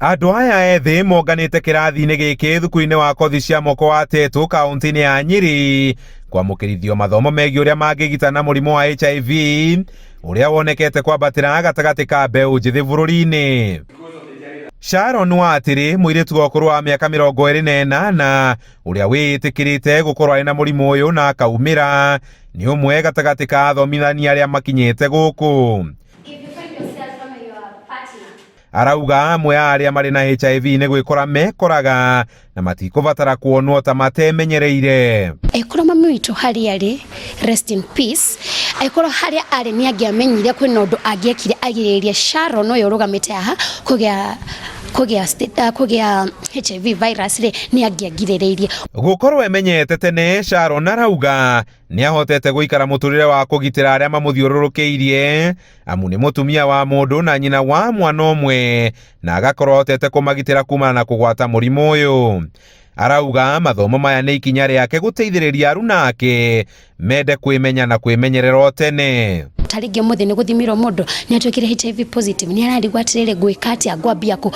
Andũ aya ethĩ monganĩte kĩrathi-inĩ gĩkĩ thukuru-inĩ wa kothi cia moko wa Tetu kaũntĩ-inĩ ya Nyĩrĩ kwamũkĩrithio mathomo megiĩ ũrĩa mangĩgita na mũrimũ wa HIV ũrĩa wonekete kwambatĩra gatagatĩ ka mbeũ njĩthĩ bũrũri-inĩ. Sharon Watĩrĩ, mũirĩtu wa ũkũrũ wa mĩaka 24 ũrĩa wĩĩtĩkĩrĩte gũkorwo arĩ na mũrimũ ũyũ na akaumĩra, nĩ ũmwe gatagatĩ ka athomithania arĩa makinyĩte gũkũ. Arauga amwe a arĩa marĩ na HIV nĩ gwĩkora mekoraga na matikũbatara kuonwo ta matemenyereire. Angĩkorwo mami witũ harĩa arĩ, rest in peace, angĩkorwo harĩa arĩ nĩ angĩamenyire kwĩna ũndũ angĩekire agirĩrĩrie Sharon ũyũ ũrũgamĩte haha kũgĩa kũgĩa kũgĩa HIV virus rĩ, nĩ angĩagirĩrĩirie. Gũkorwo emenyete tene, Sharon arauga nĩ ahotete gũikara mũtũrĩre wa kũgitĩra arĩa mamũthiũrũrũkĩirie amu nĩ mũtumia wa mũndũ na nyina wa mwana ũmwe na agakorwo ahotete kũmagitĩra kumana na kũgwata mũrimũ ũyũ. Arauga mathomo maya nĩ ikinya rĩake gũteithĩrĩria aruna ake mende kwĩmenya na kwĩmenyerera o tene. Ta rĩngĩ ũmũthĩ nĩ gũthimirwo mũndũ nĩ atuĩkire HIV positive, nĩ ararigwo atĩrĩrĩ, ngwĩka atĩa, ngwambia kũ?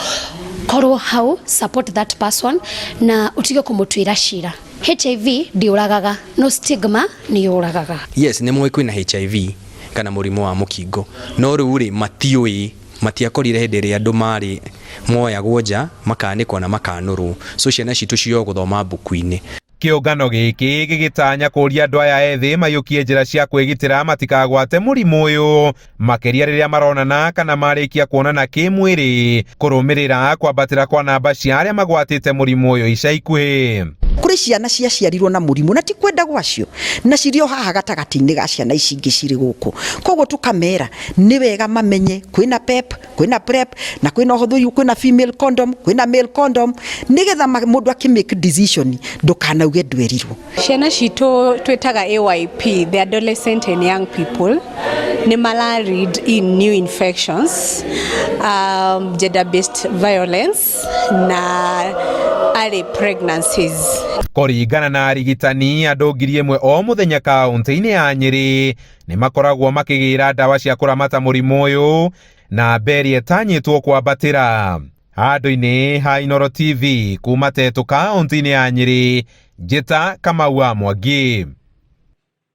Korwo hau, support that person na ũtige kũmũtuĩra cira. HIV ndĩũragaga, no stigma nĩ yũragaga. Yes, nĩ moĩ kwĩna HIV kana mũrimũ wa mũkingo, no rĩu rĩ matiũĩ, matiakorire hĩndĩ ĩrĩa andũ marĩ moyagwo nja makanĩkwo na makanũrwo, so ciana citũ cio gũthoma mbuku-inĩ. Kĩũngano gĩkĩ gĩgĩtanya kũria andũ aya ethĩ maiyũkie njĩra cia kwĩgitĩra matikagwate mũrimũ ũyũ makĩria rĩrĩa maronana kana marĩkia kuonana kĩmwĩrĩ kũrũmĩrĩra kwambatĩra kwa namba cia arĩa magwatĩte mũrimũ ũyũ ica ikuhĩ. Kũrĩ ciana ciaciarirwo na mũrimũ na ti kwenda gwacio, na cirĩ o haha gatagatĩ-inĩ ga ciana ici ingĩ cirĩ gũkũ. Koguo tũkamera nĩ wega mamenye kwĩna PEP, kwĩna PrEP, na kwĩna ũhũthĩri, kwĩna female condom, kwĩna male condom, nĩgetha mũndũ akĩ make decision ndũkanauge ndwerirwo. Ciana citũ twĩtaga AYP, the adolescent and young people, nĩ mara read in new infections, gender based violence na early pregnancies. Kũringana na arigitani, andũ 1000 o mũthenya kaũntĩ-inĩ ya Nyĩrĩ nĩ makoragwo makĩgĩra ndawa cia kũramata mũrimũ ũyũ na mberi ĩtanyĩtwo kwambatĩra. Handũ-inĩ ha Inooro TV kuma Tetu kaũntĩ-inĩ ya Nyĩrĩ, Njĩta Kamau wa Mwangi.